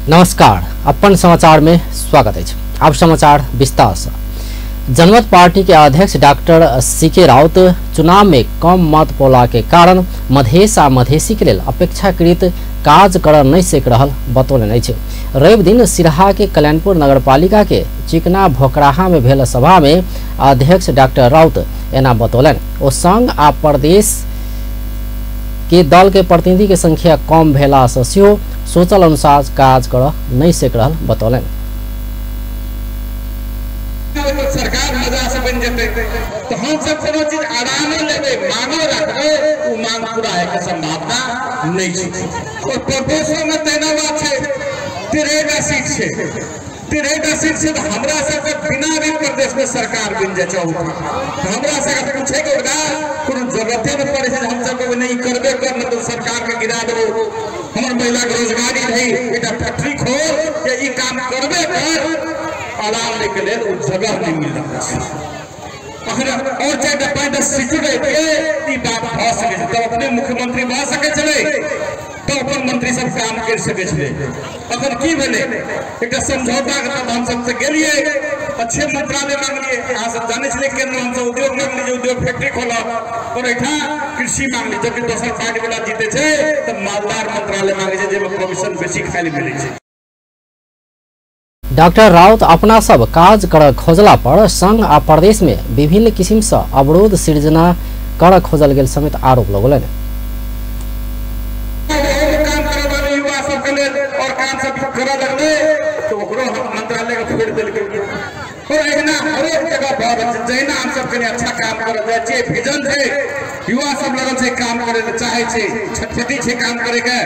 नमस्कार, अपन समाचार में स्वागत है। अब समाचार विस्तार से। जनमत पार्टी के अध्यक्ष डॉक्टर सीके राउत चुनाव में कम मत पौला के कारण मधेश आ मधेसी के लेल अपेक्षाकृत काज कर नहीं सक रहल बतौलनि अछि। रवि दिन सिरहा के कल्याणपुर नगरपालिका के चिकना भोकराहा में भेल सभा में अध्यक्ष डॉक्टर राउत एना बतौलनि। ओ संघ आ प्रदेश के दल के प्रतिनिधि के संख्या कम भेला से सेहो सोचल अनुसार काज कर नहीं सक रहल बतौलनि। सरकार मजा से बन जेतै तो हम सब कोनो चीज आरामो लेबै, मांगो रखबै, उ मांग पूरा होय के संभावना नहीं छै। और प्रदेशो में तेना बात छै, 13टा सीट छै, 13टा सीट छै तो हमरा सबके बिना भी प्रदेश में सरकार बन जाय छै। हमरा सबके पूछे के ओकरा कोनो जरूरते नहीं पड़े छै। हम सबके नहीं करबे कर न तो सरकार के गिरा देबो। हमर महिला के रोजगारी रही, एकटा फैक्ट्री खोल के ई काम करबे कर, आराम ले के लेल जगह नहीं मिल रहा है। अखन और 4टा 5टा सीट रहते ई बात भ सकै छै, तब अपने मुख्यमंत्री भ सकै छलै, तब अपन मंत्री सब काम कर सकै छलै। अखन की भेलै, एकटा समझौता के तहत हम सब से गेलियै, अच्छे मंत्रालय मांगलियै। अहाँ सब जानै छलियै केन्द्र हम सब उद्योग मांगलियै, उद्योग फैक्ट्री खोलब, और एहिठाम कृषि मांगलियै। जबकि दोसर पार्टी वाला जीते छै तऽ मालदार मंत्रालय मांगै छै, जाहिमे कमीशन बेसी खाइ लए मिलै छै। डॉक्टर राउत अपना सब काज कर खोजला पर संघ आ प्रदेश में विभिन्न किसिम से अवरोध सृजना कर खोजल गेल समेत आरोप लगौलनि। काम करे वाले युवा सब के लेल और काम सब करे लगले तो ओकरो मंत्रालय के फोड़ देलकै। और एहिना हरेक जगह भऽ रहल छै। जहिना हम सब कनि अच्छा काम करऽ जाइ छियै, विजन छै, युवा सब लगल छै काम करे लए चाहे छै, छटपटी छै काम करे के,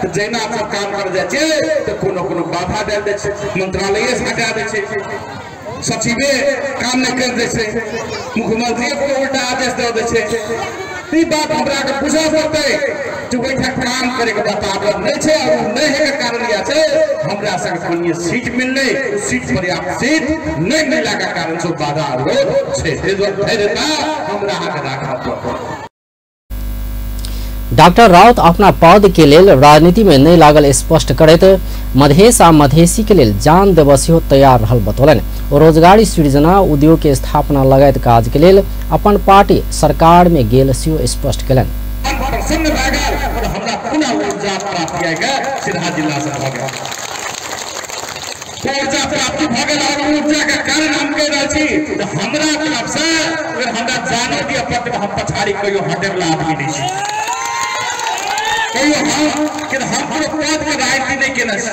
तऽ जहिना हम सब काम करे जाइ छियै तऽ कोनो कोनो बाधा डालि दै छै, मंत्रालये से हटा दै छै, सचिवे काम नहि करि दै छै, मुख्यमंत्रिये कोनो उल्टा आदेश दऽ दै छै। ई बात हमरा के बुझऽ पड़तै जे ओहिठाम काम करे के वातावरण नहीं छै, और नहीं है के कारण यह छै हमरा सबके कनिये सीट मिललै, सीट पर्याप्त सीट नहीं मिलला के कारण से बाधा अवरोध छै। एहि दुआरे धैर्यता हमरा अहाँके राखऽ पड़त। डॉक्टर राउत अपना पद के लेल राजनीति में नहीं लागल स्पष्ट करैत मधेश आ मधेसी के लेल जान देबऽ सेहो तैयार रहल बतौलनि। रोजगारी सृजना, उद्योग के स्थापना लगायत काज के लेल अपन पार्टी सरकार में गेल सेहो स्पष्ट केलनि। प्रसन्न भए गेल और हमरा पुनः ऊर्जा प्राप्ति आइ के सिरहा जिला से भऽ गेल, ऊर्जा प्राप्ति भऽ गेल। और ऊर्जा के कारण हम कहि रहल छी तऽ हमरा तरफ से अगर हमरा जानो दिअ पड़तै, हम पछाड़ी कहियो हटै वाला आदमी नहीं छी। कहियो हम कोनो पद के राजनीति नहीं केने छी।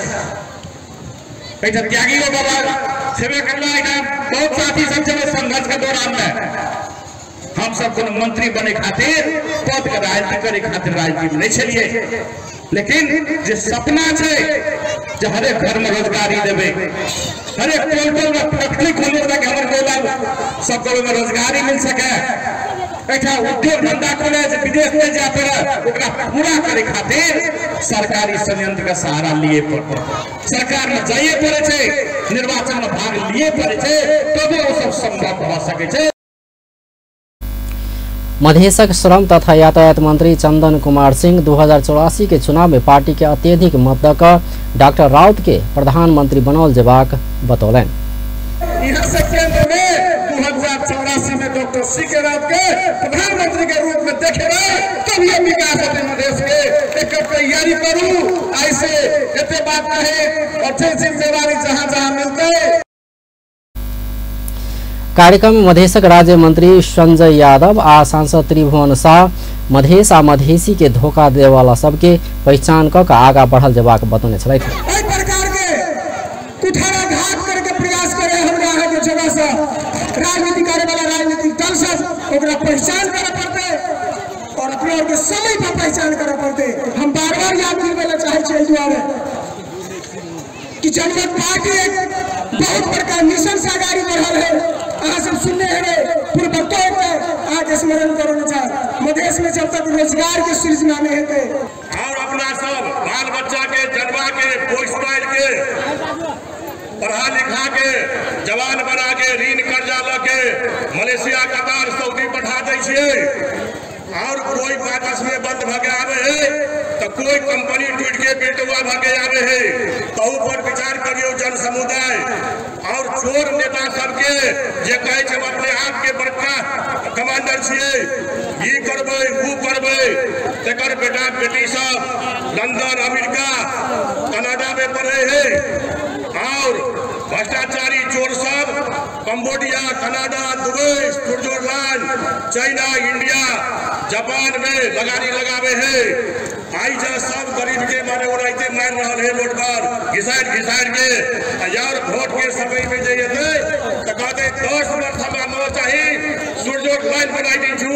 एहिठाम त्यागियो बाबा छेबे करला, एहिठाम बहुत साथी सब छलै संघर्ष के दौरान में। हम सब कोनो मंत्री बने खातिर, पद के राजनीति करे खातिर राजनीति में नहीं छलियै, लेकिन जे सपना छै जे हरेक घर में रोजगारी देबै, हरेक टोल टोल में फैक्ट्री खोलबै ताकि हमर टोला सबके ओहिमे रोजगारी मिल सके, एहिठाम उद्योग धंधा खोले जे विदेश नहि जाय पड़े, ओकरा पूरा करे खातिर सरकारी संयंत्र के सहारा लिए पड़तै, सरकार में जाइए पड़े छै, निर्वाचन में भाग लिए पड़े छै, तबे ओ सब संभव भऽ सकै छै। मधेशक श्रम तथा यातायात मंत्री चंदन कुमार सिंह 2084 के चुनाव में पार्टी के अत्यधिक मत दऽ कऽ डॉक्टर राउत के प्रधानमंत्री बनाओल जेबाक बतौलनि। यहाँ से केंद्र में 2084 में डॉक्टर सीके राउत के प्रधानमंत्री के रूप में देखेबै तब ये विकास होतै मधेश के। एकर तैयारी करू, ऐसे एते बात कहे और जिम्मेवारी जहाँ जहाँ मिलतै। कार्यक्रम में मधेशक राज्य मंत्री संजय यादव आ सांसद त्रिभुवन शाह मधेश आ मधेसी के धोखा देवाला सबके पहचान कऽ आगा बढ़ल जेबाक बतौने छलथि। एहि प्रकार के कुठाराघात करके प्रयास करे हमरा अहाँ के जगह से राजनीति करे वाला राजनीतिक दल सब, ओकरा पहचान करे पड़तै और अपना और के समय पर पहचान करे पड़तै। हम बार बार याद दिलबै लए चाहै छी एहि दुआरे कि जनमत पार्टी एक बहुत बड़का मिशन से अगाड़ी बढ़ल है। अहाँ सब सुनने हेबै, पूर्ववक्तो अहाँके स्मरण करना चाह, मधेश में जब तक रोजगार के सृजना नहीं हेतै और अपना सब बाल बच्चा के जनवा के पोस पाल के पढ़ा लिखा के जवान बना के ऋण कर्जा लऽ के मलेशिया कतार सऊदी पठा दै छियै, और कोई बाकस में बंद भऽ के आबै है तो कोई कंपनी टूट के बेटुआ भागे आवे है। तहु पर विचार करियो जन समुदाय। और चोर नेता सबके जे कहे छै अपने आप के बड़का कमांडर छियै, ई करबै ऊ करबै, तेकर बेटा बेटी सब लंदन अमेरिका कनाडा में पढ़े है और भ्रष्टाचारी चोर सब Cambodia Canada Dubai Switzerland China India Japan में लगानी लगावे है। आई जा सब गरीब के मारे ओनाहिते मारि रहल है रोड पर घिसारि घिसारि के। यार वोट के समय में जे एतै तऽ कहतै 10 वर्ष हमरा न चाही, स्विट्जरलैंड बनाइ दै छु,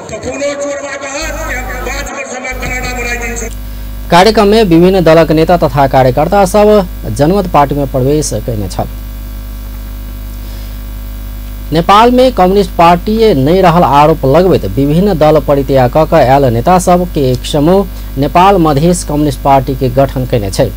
तऽ कोनो चोरबा कहत कि हम 5 वर्ष हमरा कनाडा बनाइ दै छु। कार्यक्रम में विभिन्न दलक नेता तथा कार्यकर्ता सब जनमत पार्टी में प्रवेश कयने छल। नेपाल में कम्युनिस्ट पार्टी नहीं रहल आरोप लगबैत विभिन्न दल परित्याग क के आयल नेता सब के एक समूह नेपाल मधेश कम्युनिस्ट पार्टी के गठन कयने छै।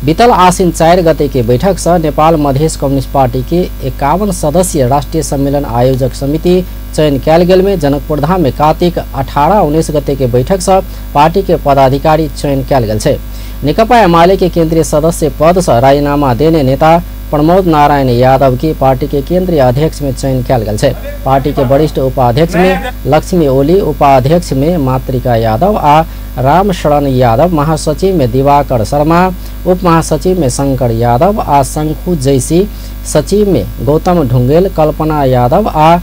बीतल आसिन 4 गते के बैठक से नेपाल मधेश कम्युनिस्ट पार्टी के 51 सदस्यीय राष्ट्रीय सम्मेलन आयोजक समिति चयन कयल गेल में जनकपुरधाम में कार्तिक 18-19 गते के बैठक से पार्टी के पदाधिकारी चयन कयल गेल छै। नेकपा एमाले के केंद्रीय सदस्य पद से राजीनामा देने नेता प्रमोद नारायण यादव के पार्टी के केंद्रीय अध्यक्ष में चयन कयल गेल छै। पार्टी के वरिष्ठ उपाध्यक्ष में लक्ष्मी ओली, उपाध्यक्ष में मातृका यादव आ रामशरण यादव, महासचिव में दिवाकर शर्मा, उप महासचिव में शंकर यादव आ शंखु जैसी, सचिव में गौतम ढुंगेल, कल्पना यादव आ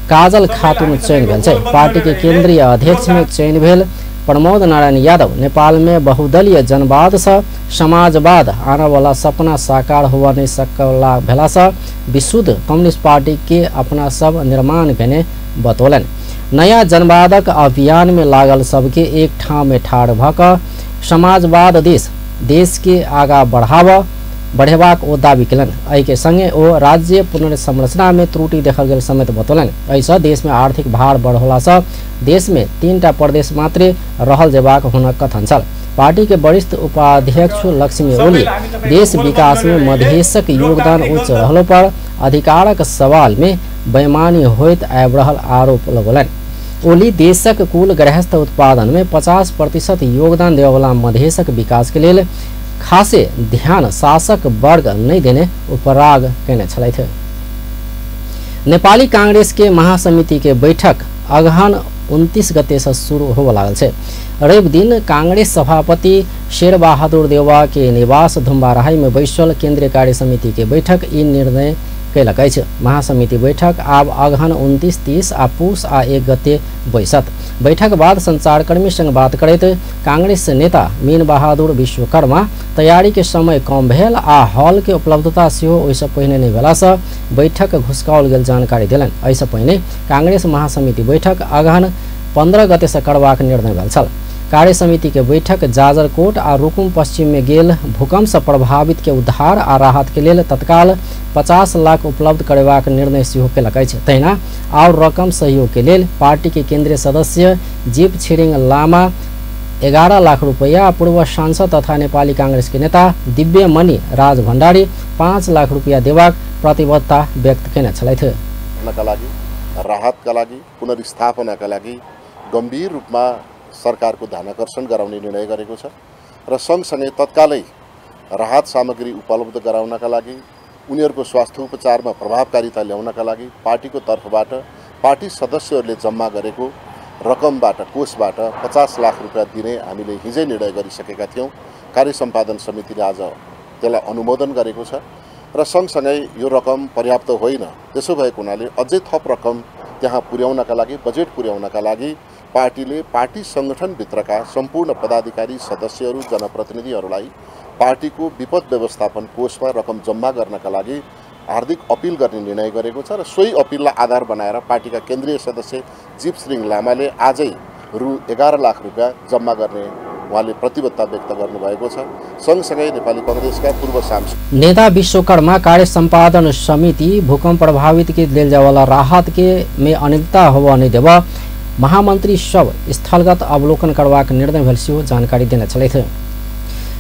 काजल खातून चयन भेल छै। पार्टी के केंद्रीय अध्यक्ष में चयन भेल प्रमोद नारायण यादव नेपाल में बहुदलीय जनवाद से समाजवाद आने वाला सपना साकार हुआ नहीं सकला भेला से विशुद्ध कम्युनिस्ट पार्टी के अपना सब निर्माण केने बतौलन। नया जनवादक अभियान में लागल सबके एक ठाम में ठाढ़ भ क समाजवाद देश देश के आगा बढ़ेबाक ओ दावी केलनि। एहि के संगे ओ राज्य पुनर्संरचना में त्रुटि देखल गेल समेत बतौलनि। एहिसँ देश में आर्थिक भार बढ़ला से देश में 3टा प्रदेश मात्रे रहल जेबाक हुनक कथन छल। पार्टी के वरिष्ठ उपाध्यक्ष लक्ष्मी ओली देश विकास में मधेशक योगदान उच्च रहलो पर अधिकारक सवाल में बेईमानी होइत आबि रहल आरोप लगौलनि। ओली देशक कुल गृहस्थ उत्पादन में 50% योगदान देवला मधेशक विकास के लेल खासे ध्यान शासक वर्ग नहीं देने उपराग केने छलथि। नेपाली कांग्रेस के महासमिति के बैठक अगहन 29 गते से शुरू होबय लागल छै। रवि दिन कांग्रेस सभापति शेरबहादुर देउवा के निवास धुम्बाराही में बैसल केंद्रीय कार्य समिति के बैठक ई निर्णय कयलक अछि। महासमिति बैठक आब अगहन 29, 30 आ पूस आ 1 गते बैसत। बैठक बाद संचारकर्मी संग बात करैत कांग्रेस नेता मीन बहादुर विश्वकर्मा तैयारी के समय कम भेल आ हॉल के उपलब्धता सेहो ओहिसँ पहिने नहि भेलासँ बैठक घुसकाओल गेल जानकारी देलनि। एहिसँ पहिने कांग्रेस महासमिति बैठक अगहन 15 गते से करबाक निर्णय भेल छल। कार्य समिति के बैठक जाजरकोट आ रुकुम पश्चिम में गेल भूकंप से प्रभावित के उद्धार आ राहत के लेल तत्काल 50 लाख उपलब्ध करेबाक निर्णय सेहो केलक अछि। तहिना और रकम सहयोग के लेल पार्टी के केंद्रीय सदस्य जीप छिरिङ लामा 11 लाख रुपया, पूर्व सांसद तथा नेपाली कांग्रेस के नेता दिव्य मणि राज भण्डारी 5 लाख रुपया देबाक प्रतिबद्धता व्यक्त केने छलथि। राहतका लागि पुनर्स्थापनाका लागि गम्भीर रूपमा सरकारको ध्यानाकर्षण गराउने निर्णय गरेको छ र सँगसँगै तत्कालै राहत सामग्री उपलब्ध गराउनका लागि उनीहरूको स्वास्थ्य उपचारमा प्रभावकारिता ल्याउनका लागि पार्टीको तर्फबाट पार्टी सदस्यहरूले जम्मा गरेको रकमबाट कोषबाट 50 लाख रुपियाँ दिने हामीले हिजै निर्णय गरिसकेका थियौँ। कार्य सम्पादन समितिले आज त्यसलाई अनुमोदन गरेको छ र सँगसँगै यो रकम पर्याप्त होइन, त्यसो भएको हुनाले अझै थप रकम त्यहाँ पुर्याउनका लागि बजेट पुर्याउनका लागि पार्टीले पार्टी सङ्गठनभित्रका सम्पूर्ण पदाधिकारी सदस्यहरू जनप्रतिनिधिहरूलाई पार्टीको विपद व्यवस्थापन कोषमा रकम जम्मा गर्नका लागि हार्दिक अपिल गर्ने निर्णय गरेको छ र सोही अपिललाई आधार बनाएर पार्टीका केन्द्रीय सदस्य जीप श्रीङ लामाले आजै रु 11 लाख रुपियाँ जम्मा गर्ने उहाँले प्रतिबद्धता व्यक्त गर्नुभएको छ। सँगसँगै नेपाली कांग्रेसका पूर्व सांसद नेता विश्वकर्मा कार्य सम्पादन समिति भूकंप प्रभावित के देल जावला राहत के में अनियमितता होबय नहि देबय महामंत्री सब स्थलगत अवलोकन करबाक निर्णय भेल सेहो जानकारी देने छलथि।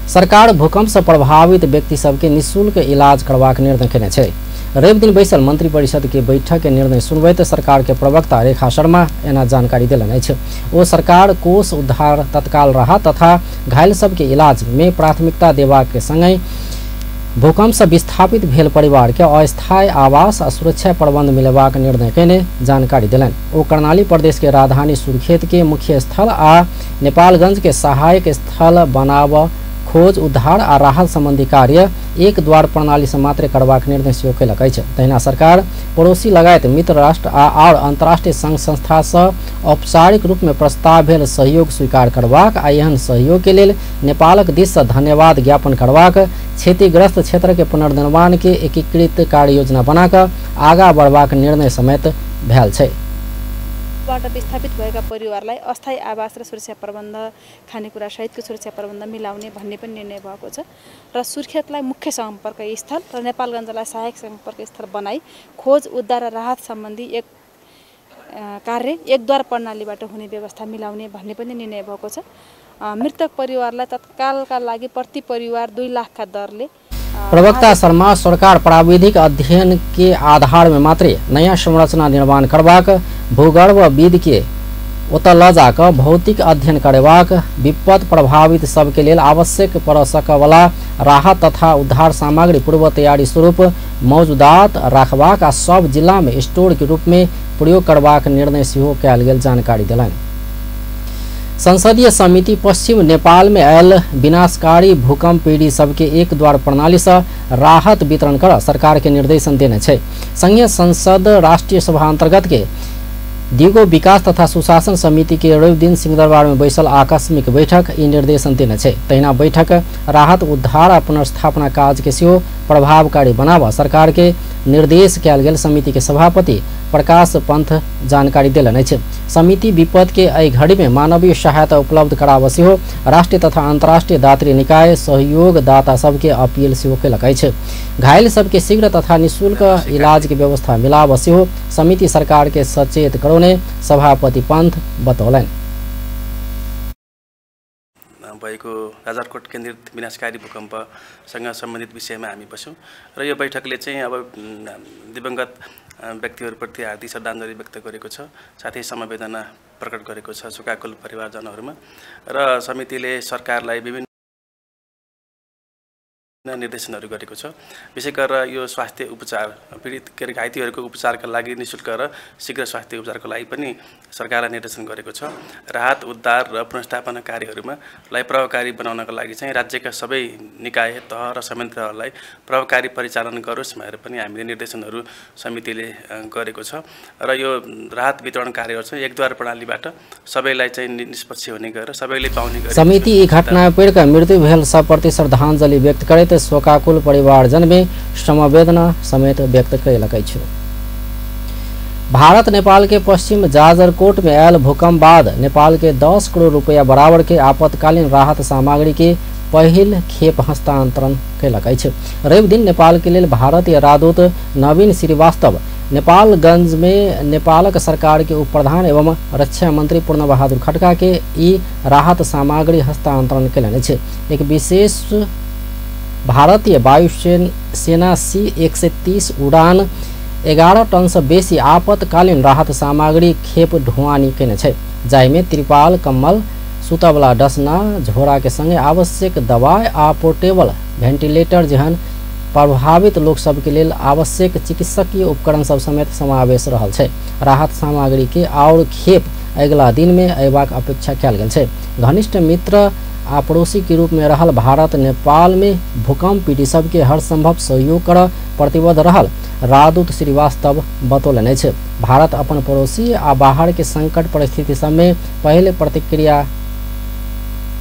सरकार भूकंप से प्रभावित व्यक्ति सबके निःशुल्क इलाज करबाक निर्णय केने छै। रवि दिन बैसल मंत्री परिषद के बैठक के निर्णय सुनबैत सरकार के प्रवक्ता रेखा शर्मा एना जानकारी देलनि अछि। ओ सरकार कोष उद्धार, तत्काल राहत तथा घायल सबके इलाज में प्राथमिकता देबाक के संगहि भूकंप से विस्थापित भेल परिवार के अस्थायी आवास आ सुरक्षा प्रबंध मिलेबाक निर्णय कयने जानकारी देलनि। ओ कर्णाली प्रदेश के राजधानी सुर्खेत के मुख्य स्थल आ नेपालगंज के सहायक स्थल बनाव खोज उद्धार आ राहत संबंधी कार्य एक द्वार प्रणाली से मात्र करबाक निर्णय सेहो कयलक अछि। तहिना सरकार पड़ोसी लगायत मित्र राष्ट्र आ और अंतर्राष्ट्रीय संघ संस्था से औपचारिक रूप में प्रस्ताव भेल सहयोग स्वीकार करबाक आ एहन सहयोग के लेल नेपालक दिस से धन्यवाद ज्ञापन करबाक, क्षतिग्रस्त क्षेत्र के पुनर्निर्माण के एकीकृत कार्य योजना बनाकर आगा बढ़बाक निर्णय समेत भेल छै। बाट विस्थापित भएका परिवारलाई अस्थायी आवास र सुरक्षा प्रबन्ध, खानेकुरा सहितको सुरक्षा प्रबन्ध मिलाउने भन्ने पनि निर्णय भएको छ र सुर्खेतलाई मुख्य सम्पर्क स्थल र नेपालगञ्जलाई सहायक सम्पर्क स्थल बनाई खोज उद्धार र राहत सम्बन्धी एक कार्य एकद्वार प्रणालीबाट हुने व्यवस्था मिलाउने भन्ने पनि निर्णय भएको छ। मृतक परिवारलाई तत्कालका लागि प्रति परिवार 2 लाखका दरले प्रवक्ता शर्मा सरकार प्राविधिक अध्ययन के आधार में मात्र नया संरचना निर्माण करबाक, भूगर्भविद के ओतऽ ल जाकऽ भौतिक अध्ययन करेबाक, विपद प्रभावित सबके लेल आवश्यक पड़ सकऽवला राहत तथा उद्धार सामग्री पूर्व तैयारी स्वरूप मौजूदात राखबाक आ सब जिला में स्टोर के रूप में प्रयोग करबाक निर्णय सेहो कयल गेल जानकारी देलनि। संसदीय समिति पश्चिम नेपाल में आयल विनाशकारी भूकंप पीड़ित सबके एक द्वार प्रणाली से राहत वितरण कर सरकार के निर्देशन देने छै। संघीय संसद राष्ट्रीय सभा अंतर्गत के दिगो विकास तथा सुशासन समिति के रवि दिन सिंहदरबार में बैसल आकस्मिक बैठक ई निर्देशन देने छै। तहिना बैठक राहत उद्धार आ पुनर्स्थापना काज के सेहो प्रभावकारी बनाबऽ सरकार के निर्देश कयल गेल समिति के सभापति प्रकाश पंथ जानकारी देलनि अछि। समिति विपद के एहि घड़ी में मानवीय सहायता उपलब्ध कराबऽ सेहो राष्ट्रीय तथा अंतर्राष्ट्रीय दात्री निकाय सहयोगदाता सबके अपील सेहो कयलक अछि। घायल सबके शीघ्र तथा निःशुल्क इलाज के व्यवस्था मिलाबऽ सेहो समिति सरकार के सचेत करौने सभापति पंथ बतौलनि। भएको राजरकोट केन्द्रित विनाशकारी भूकम्पसँग सम्बन्धित विषयमा हामी बस्यौँ र यो बैठकले चाहिँ अब दिवंगत व्यक्तिहरूप्रति हार्दिक श्रद्धाञ्जली व्यक्त गरेको छ, साथै समवेदना प्रकट गरेको छ शोकाकुल परिवारजनहरूमा र समितिले सरकारलाई विभिन्न निर्देशनहरू गरेको छ। विशेष गरेर यो स्वास्थ्य उपचार, पीडित के अरे घाइतेहरूको उपचारका लागि निःशुल्क र शीघ्र स्वास्थ्य उपचारको लागि पनि सरकारलाई निर्देशन गरेको छ। राहत उद्धार र पुनर्स्थापना कार्यहरूमा लाई प्रभावकारी बनाउनका लागि चाहिँ राज्यका सबै निकाय तह र संयन्त्रहरूलाई प्रभावकारी परिचालन गरोस् भनेर पनि हामीले निर्देशनहरू समितिले गरेको छ र यो राहत वितरण कार्यहरू चाहिँ एकद्वार प्रणालीबाट सबैलाई चाहिँ निष्पक्ष हुने गरेर सबैले पाउने गरी समिति ई घटना पीड़ित मृत्यु भेल सबप्रति श्रद्धाञ्जली व्यक्त करैत शोकाकुल परिवारजन में समवेदना समेत व्यक्त कयलक अछि। भारत नेपाल के पश्चिम जाजरकोट में आयल भूकंप बाद नेपाल के 10 करोड़ रुपया बराबर के आपातकालीन राहत सामग्री के पहिल खेप हस्तांतरण कयलक अछि। रवि दिन नेपाल के लेल भारतीय राजदूत नवीन श्रीवास्तव नेपालगंज में नेपालक सरकार के उप प्रधान एवं रक्षा मंत्री पूर्ण बहादुर खड़का के ई राहत सामग्री हस्तांतरण कयलनि अछि। एक विशेष भारतीय वायुसेना C-130 उड़ान 11 टन से बेसी आपातकालीन राहत सामग्री खेप ढुआनी कयने छै, जाहिमे त्रिपाल, कम्बल, सुतवला डसना, झोरा के संगे आवश्यक दवाई आ पोर्टेबल वेंटिलेटर जेहन प्रभावित लोक सबके लेल आवश्यक चिकित्सकीय उपकरण सब समेत समावेश रहल छै। राहत सामग्री के और खेप अगिला दिन में अयबाक अपेक्षा कयल गेल छै। घनिष्ठ मित्र आ पड़ोसी के रूप में रहल भारत नेपाल में भूकंप पीड़ित सबके हर संभव सहयोग कर प्रतिबद्ध रहल राजदूत श्रीवास्तव बतौलनि अछि। भारत अपन पड़ोसी आ बाहर के संकट परिस्थिति सब में पहले प्रतिक्रिया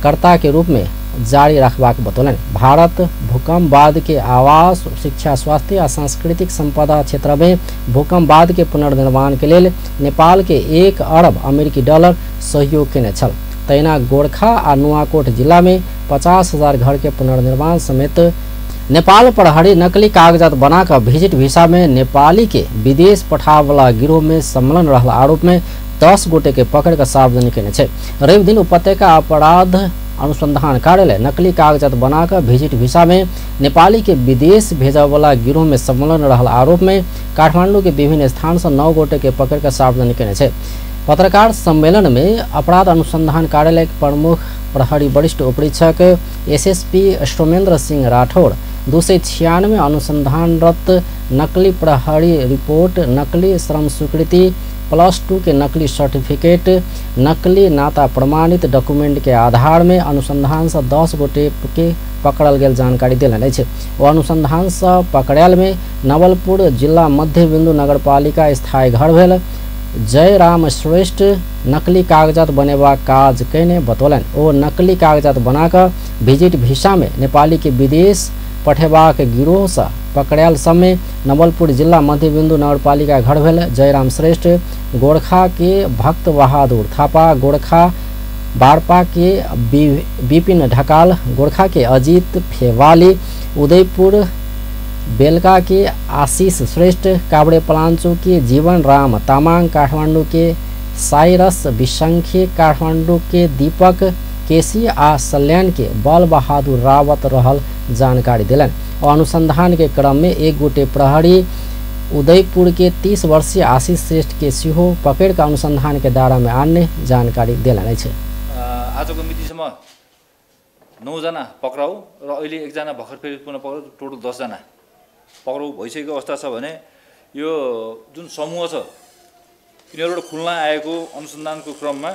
कर्ता के रूप में जारी रखबाक बतौलनि। भारत भूकंप बाद के आवास, शिक्षा, स्वास्थ्य आ सांस्कृतिक संपदा क्षेत्र में भूकंप बाद के पुनर्निर्माण के लेल नेपाल के 1 अरब अमेरिकी डॉलर सहयोग केने छल। तहिना गोरखा आ नुआकोट जिला में 50,000 घर के पुनर्निर्माण समेत नेपाल प्रहरी नकली कागजात बनाकर भिजिट भिसा में नेपाली के विदेश पठावला गिरोह में संलग्न रहल आरोप में 10 गोटे के पकड़ कर सार्वजनिक केने छै। रवि दिन उपत्यका अपराध अनुसंधान कार्यालय नकली कागजात बनाकर भिजिट भिसा में नेपाली के विदेश भेजयवला गिरोह में संलग्न रहल आरोप में काठमांडू के विभिन्न स्थान से 9 गोटे के पकड़ कर सार्वजनिक केने छै। पत्रकार सम्मेलन में अपराध अनुसंधान कार्यालय के प्रमुख प्रहरी वरिष्ठ उपरीक्षक एसएसपी सोमेंद्र सिंह राठौर 296 अनुसंधानरत नकली प्रहरी रिपोर्ट, नकली श्रम स्वीकृति, +2 के नकली सर्टिफिकेट, नकली नाता प्रमाणित डॉक्यूमेंट के आधार में अनुसंधान से 10 गोटे के पकड़ल गेल जानकारी देलनि अछि। ओ अनुसंधान से पकड़ायल में नवलपुर जिला मध्य बिंदु नगरपालिका स्थायी घर भेल जयराम श्रेष्ठ नकली कागजात बनेबाक काज कयने बतौलनि। ओ नकली कागजात बनाकर विजिट भिसा में नेपाली के विदेश पठेबाक गिरोह से पकड़ायल समय नवलपुर जिला मध्य बिंदु नगरपालिका घर भेल जयराम श्रेष्ठ, गोरखा के भक्त बहादुर थापा, गोरखा बारपा के विपिन ढकाल, गोरखा के अजीत फेवाली, उदयपुर बेलका के आशीष श्रेष्ठ, काभ्रे पलाञ्चोक के जीवन राम तामाङ, काठमाडौँ के साइरस विशंखे, काठमाडौँ के दीपक केसी आ सल्यान के बल बहादुर रावत रहल जानकारी दिलन। अनुसंधान के क्रम में एक गोटे प्रहरी उदयपुर के 30 वर्षीय आशीष श्रेष्ठ के सेहो पकड़ के अनुसंधान के दायरा में आन्य जानकारी दिलन अछि। आजको मितिसम्म 9 जना पक्राउ र अहिले 1 जना भर्खर फेरि पुनः पक्राउ, टोटल 10 जना पक्राउ भइसकेको अवस्था छ भने यो जुन समूह छ यिनीहरूबाट खुल्न आएको अनुसन्धानको क्रममा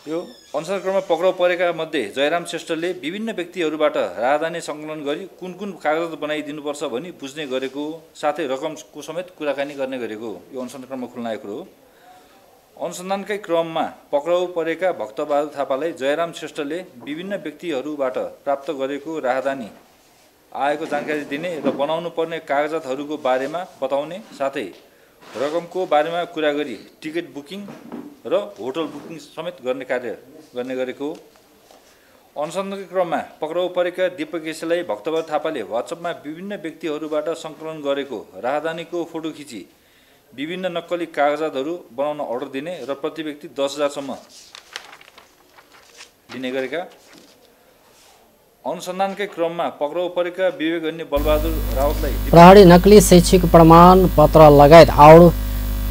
यो अनुसन्धान क्रममा पक्राउ परेका मध्ये जयराम श्रेष्ठले विभिन्न व्यक्तिहरूबाट राहदानी सङ्कलन गरी कुन कुन कागजात बनाइदिनुपर्छ भनी बुझ्ने गरेको, साथै रकमको समेत कुराकानी गर्ने गरेको यो अनुसन्धान क्रममा खुल्न आएको कुरो हो। अनुसन्धानकै क्रममा पक्राउ परेका भक्तबहादुर थापालाई जयराम श्रेष्ठले विभिन्न व्यक्तिहरूबाट प्राप्त गरेको राहदानी आएको जानकारी दिने र बनाउनु पर्ने कागजातहरूको बारेमा बताउने, साथै रकमको बारेमा कुरा गरी टिकट बुकिङ र होटल बुकिङ समेत गर्ने कार्य गर्ने गरेको। अनुसन्धानको क्रममा पक्राउ परेका दीपक केसीलाई भक्तबहादुर थापाले वाट्सएपमा विभिन्न व्यक्तिहरूबाट सङ्कलन गरेको राहदानीको फोटो खिची विभिन्न नक्कली कागजातहरू बनाउन अर्डर दिने र प्रति व्यक्ति 10,000सम्म लिने गरेका। अनुसन्धानकै क्रममा पक्राउ परेका विवेक अनि बलबहादुर रावतलाई प्रहरी नकली शैक्षिक प्रमाण पत्र लगायत और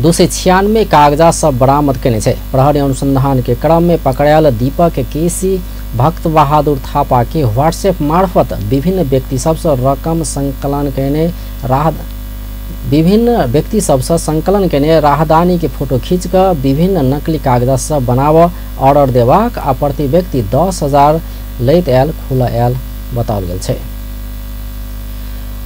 296 कागजात सब बरामद केने छै। प्रहरी अनुसंधान के क्रम में पकड़ायल दीपक केसी भक्त बहादुर थापा के व्हाट्सएप मार्फत विभिन्न व्यक्ति सबसे रकम संकलन केने विभिन्न व्यक्ति सबसे संकलन केने राहदानी के फोटो खींचकर विभिन्न नकली कागजात सब बनाव ऑर्डर देबाक आ प्रति व्यक्ति 10,000 लैत आयल खुला आयल बताओल गेल छै।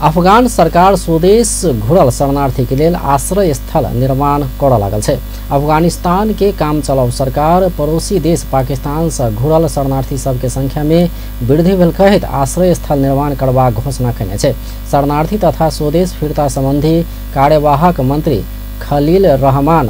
अफगान सरकार स्वदेश घुरल शरणार्थी के लेल आश्रय स्थल निर्माण करऽ लागल छै। अफगानिस्तान के काम चलाऊ सरकार पड़ोसी देश पाकिस्तान से घुरल शरणार्थी सबके संख्या में वृद्धि भेल कहैत आश्रय स्थल निर्माण करबाक घोषणा केने छै। शरणार्थी तथा स्वदेश फिर्ता संबंधी कार्यवाहक मंत्री खलील रहमान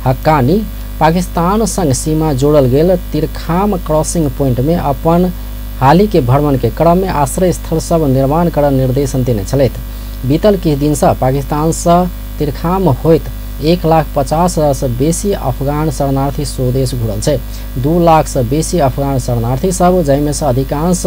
हक्कानी पाकिस्तान संग सीमा जोड़ल गेल तिरखाम क्रॉसिंग पॉइंट में अपन हाल के भ्रमण के क्रम में आश्रय स्थल सब निर्माण कर निर्देशन देने छलथि। बीतल किछु दिन से पाकिस्तान से तिरखाम होइत 1,50,000 से बेसी अफगान शरणार्थी स्वदेश घुरल छै। 2 लाख से बेसी अफगान शरणार्थी सब जाहिमे से अधिकांश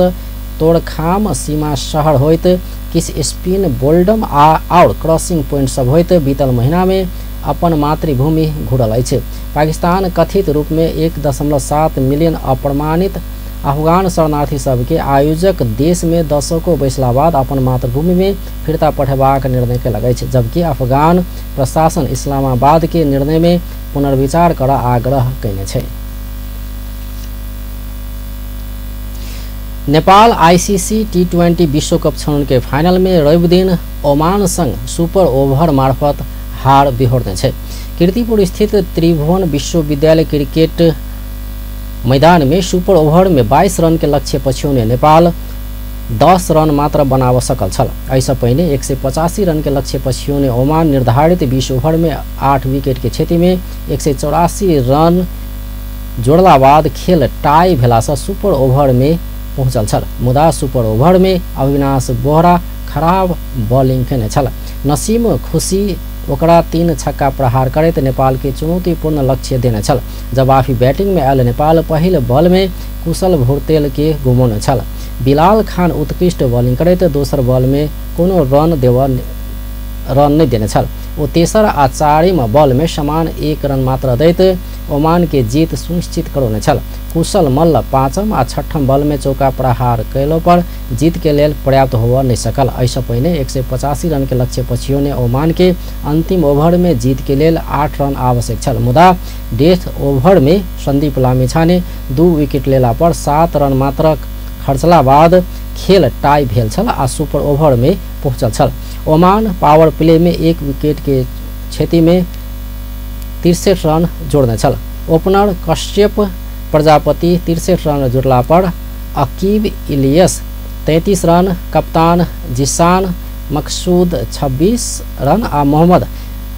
तोरखाम सीमा शहर होइत किछु स्पिन बोल्डम आ और क्रॉसिंग पॉइंट सब होइत बीतल महीना में अपन मातृभूमि घुरल अछि। पाकिस्तान कथित रूप में 1.7 मिलियन अप्रमाणित अफगान शरणार्थी सबके आयोजक देश में दशकों बैसला बाद अपन मातृभूमि में फिर्ता पठेबाक निर्णय केलक अछि, जबकि अफगान प्रशासन इस्लामाबाद के निर्णय में पुनर्विचार कर आग्रह कयने छै। नेपाल आईसीसी T20 विश्वकप छनौट के फाइनल में रवि दिन ओमान संग सुपर ओभर मार्फत हार बिहोर्ने छै। कीर्तिपुर स्थित त्रिभुवन विश्वविद्यालय क्रिकेट मैदान में सुपर ओभर में 22 रन के लक्ष्य पछ्यौने नेपाल 10 रन मात्र बनाव सकल छल। एहिसँ पहिने 185 रन के लक्ष्य पछ्यौने ओमान निर्धारित 20 ओभर में 8 विकेट के क्षति में 184 रन जोड़ला बाद खेल टाई भेलासँ सुपर ओभर में पहुँचल छल। मुदा सुपर ओभर में अविनाश बोहरा खराब बॉलिंग केने छल। नसीम खुशी ओकरा 3 छक्का प्रहार करैत नेपाल के चुनौतीपूर्ण लक्ष्य देने छल। जवाफी बैटिंग में आयल नेपाल पहिल बॉल में कुशल भुर्तेल के गुमौने छल। बिलाल खान उत्कृष्ट बॉलिंग करैत दोसर बॉल में कोनो रन नहीं देने छल। ओ तेसर आ चारिम बॉल में समान 1 रन मात्र दैत ओमान के जीत सुनिश्चित करौने छल। कुशल मल्ल पाँचम आ छठम बॉल में चौका प्रहार कयलो पर जीत के लेल पर्याप्त होबय नहीं सकल। एहिसँ पहिने 185 रन के लक्ष्य पछियोने ओमान के अंतिम ओवर में जीत के लेल 8 रन आवश्यक छल, मुदा डेथ ओवर में संदीप लामिछाने 2 विकेट लेला पर 7 रन मात्र खर्चला बाद खेल टाई भेल छल आ सुपर ओवर में पहुँचल छल। ओमान पावर प्ले में 1 विकेट के क्षति में 63 रन जोड़ने छल। ओपनर कश्यप प्रजापति 63 रन जोड़ला पर अकीब इलियस 33 रन, कप्तान जिसान मकसूद 26 रन आ मोहम्मद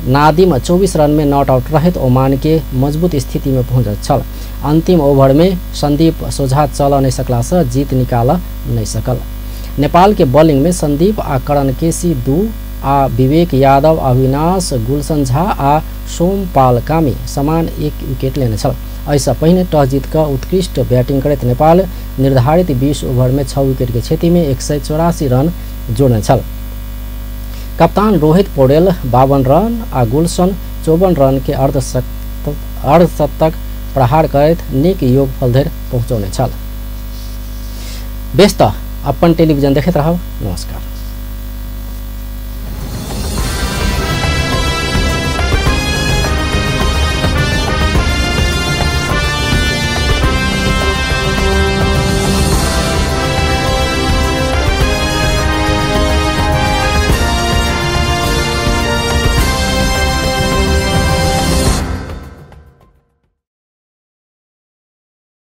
नादिम 24 रन में not out रहित ओमान के मजबूत स्थिति में पहुँचल छल। अंतिम ओवर में संदीप सोझा चल नहीं सकला से जीत निकाल नहीं सकल। नेपाल के बॉलिंग में संदीप आ करण केसी 2 आ विवेक यादव, अविनाश, गुलशन झा आ सोमपाल कामी समान 1 विकेट लेने छल। एहिसँ पहिने टॉस जीत कऽ उत्कृष्ट बैटिंग करैत नेपाल निर्धारित 20 ओवर में 6 विकेट के क्षति में 184 रन जोड़ने छल। कप्तान रोहित पौडेल 52 रन आ गुलशन 54 रन के अर्धशतक प्रहार करैत नीक योगफल धरि पहुँचौने छल। बेस त अपन टेलीविजन देखैत रहब। नमस्कार।